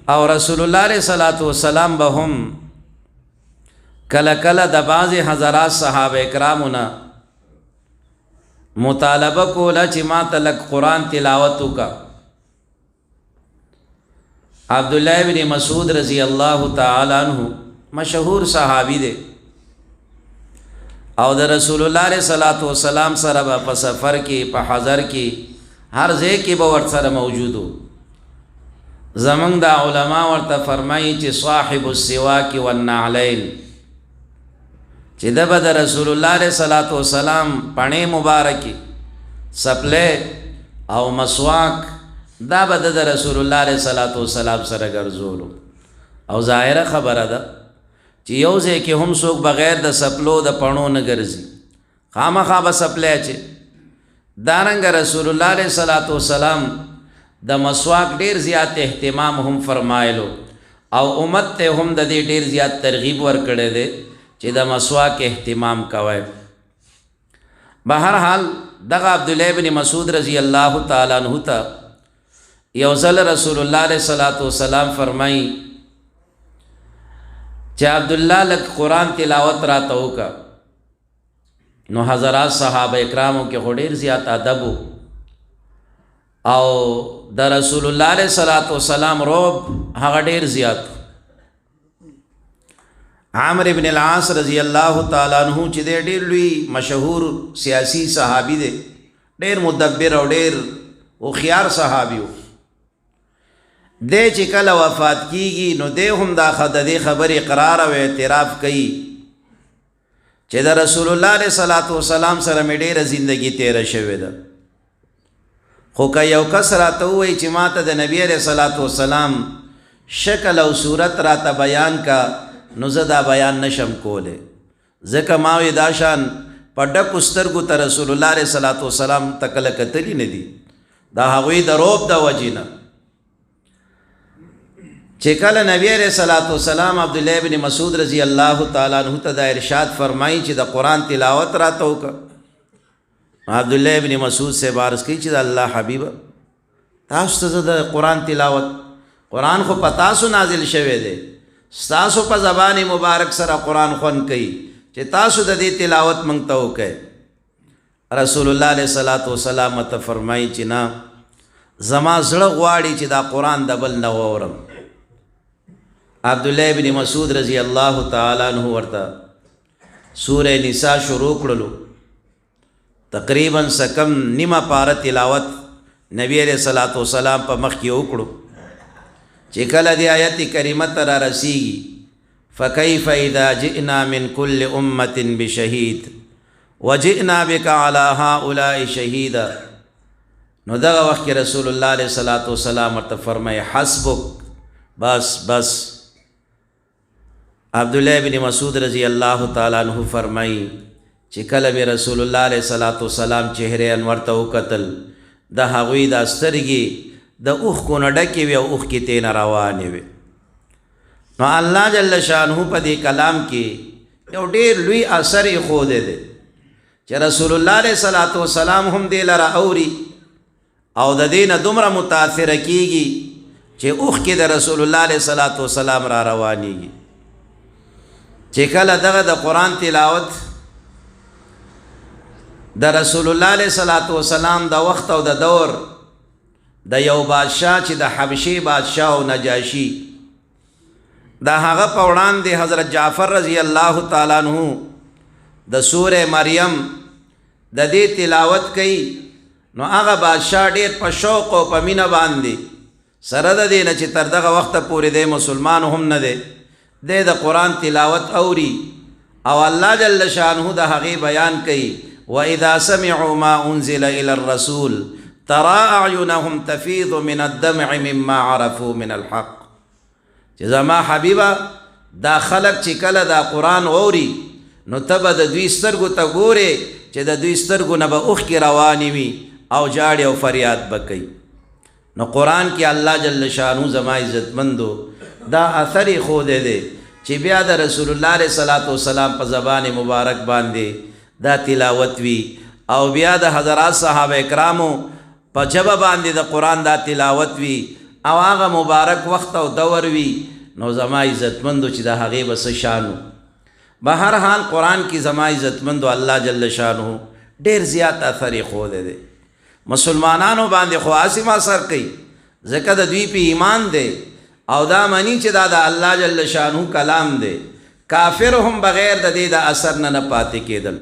او رسول الله علیه الصلاۃ والسلام به هم کله کله د بعضې حضرات صحابه کرامو نه مطالبه کوله چې ما ته لږ قرآن تلاوت وکړه. عبد الله ابن مسعود رضی الله تعالی عنہ مشهور صحابي دی او د رسول الله علیه الصلاۃ والسلام سره به په سفر کې، په حضر کې، هر ځای کې به ورسره موجودو. زمونږ دا علما ورته فرمایي چې صاحب السواک والنعلین، چې د به د رسول الله علیه الصلاۃ والسلام پڼې مبارکي، سپلې او مسواک دا به د رسول الله علیه الصلاۃ والسلام سره ګرځولو. او ظاهره خبره ده چې یو ځای کې هم څوک بغیر د سپلو د پڼو نه ګرځي، خامخا به سپلی اچي. دارنګه رسول الله علیه الصلاۃ والسلام د مسواک ډیر زیات اهتمام هم فرمایلو او امت ته هم د دې ډیر زیات ترغیب ورکړی دی چې د مسواک اهتمام کوی. بهر حال دغه عبد الله ابن مسعود رضی الله تعالی عنہ ته یو ځل رسول الله علیه الصلاۃ والسلام فرمایي چې عبد الله لک قرآن تلاوت راته وکړه. نو حضرات صحابه کرامو کې خو ډیر زیات ادب او د رسول الله علیه الصلاۃ والسلام روب هغه ډیر زیات. عامر ابن العاص رضی الله تعالی عنہ چې ډیر لوی مشهور سیاسی صحابي دی، ډیر مدبر او ډیر هوښیار صحابي و دی، چې کله وفات کیږي نو دی هم دا د دې خبرې اقرار او اعتراف کوي چې د رسول الله علیه الصلاۃ والسلام سره مې ډیره زندگی تیره شوې ده، خو که یو کس راته ووایي چې ما ته د نبی علیه الصلاۃ والسلام شکل او صورت راته بیان کا، نو زه دا بیان نشم کولی، ځکه ما وی دا شان په ډکو سترګو ته رسول الله علیه الصلاۃ والسلام ته کله کتلي نه دي، دا هغوی د روب د وجې نه. چې کله نبی علیہ الصلوۃ والسلام عبد الله ابن مسعود رضی الله تعالی عنہ ته دا ارشاد فرمایي چې د قرآن تلاوت راته وکړه، عبد الله ابن مسعود سے بارس کوي چې د الله حبیب تاسو ته د قرآن تلاوت، قرآن خو په تاسو نازل شوی دی، ستاسو په زبان مبارک سره قرآن خون کوي چې تاسو د دې تلاوت مونږ ته وکړئ. رسول الله علیه الصلاۃ والسلام ته فرمایي چې نه، زما زړه غواړي چې دا قرآن د بل نه واورم. عبد الله ابن مسعود رضی الله تعالی عنہ ورته سوره نساء شروع کړلو، تقریبا سکم نیمه پاره تلاوت نبی علیہ الصلوۃ والسلام په مخ کې وکړو. چې کله دی آیت کریمه ته را رسیږي، فکیف اذا جئنا من کل امه بشهید وجئنا بک علی هؤلاء شهیدا، نو دغه وخت کې رسول الله علیه الصلاۃ والسلام ورته فرمایي حسبک، بس بس. عبد الله ابن مسعود رضی الله تعالی عنہ فرمایي چې کله مې رسول الله علیه الصلاۃ والسلام چهره انور ته وکتل، د هغوی د سترګې د اوښکو نه ډکې وې او اوښکې ترې نه روانې وې. نو الله جل شانه په دې کلام کې یو ډیر لوی اثر یې ښودی دی چې رسول الله علیه الصلاۃ والسلام هم دې لره اوري او د دې نه دومره متاثر کیږي چې اوښکې د رسول الله علیه الصلاۃ والسلام را روانیږي. چې کله دغه د قرآن تلاوت د رسول الله علیه الصلاۃ والسلام د وخت او د دور د یو بادشاه چې د حبشې بادشاه او نجاشي، د هغه په وړاندې حضرت جعفر رضی الله تعالی عنہ د سوره مریم د دې تلاوت کوي، نو هغه بادشاه ډېر په شوق او په مینه باندې سره د دې نه چې تر دغه وخته پورې دی مسلمان هم نه دی، دی د قرآن تلاوت اوري او الله جل شانه د هغې بیان کوي، وَإِذَا سَمِعُوا مَا أُنزِلَ إِلَى الرَّسُولِ تَرَى أَعْيُنَهُمْ تَفِيضُ مِنَ الدَّمْعِ مِمَّا عَرَفُوا مِنَ الْحَقِّ. چې زما حبیبه دا خلک چې کله دا قرآن اوري نو ته به د دوی سترګو ته ګورې چې د دوی سترګو نه به اوښکې روانې وي او ژاړي او فریاد به کوي. نو قرآن کې الله جل شانه زما عزتمندو دا اثر یې ښودی دی چې بیا د رسول الله علیه الصلاة والسلام په زبان مبارک باندې دا تلاوت وي او بیا د حضرات صحابه کرامو په ژبه باندې د قرآن دا تلاوت وي. او هغه مبارک وخت او دور وي، نو زما عزتمندو چې د هغې به څه شان و. بهر حال قرآن کې زما عزتمندو الله جل شانه ډېر زیات اثر یې ښودی دی. مسلمانانو باندې خو هسې هم اثر کوي، ځکه د دوی په ایمان دی او دا مني چې دا د الله جل شانه کلام دی. کافر هم بغیر د دې د اثر نه نه پاتې کېدل.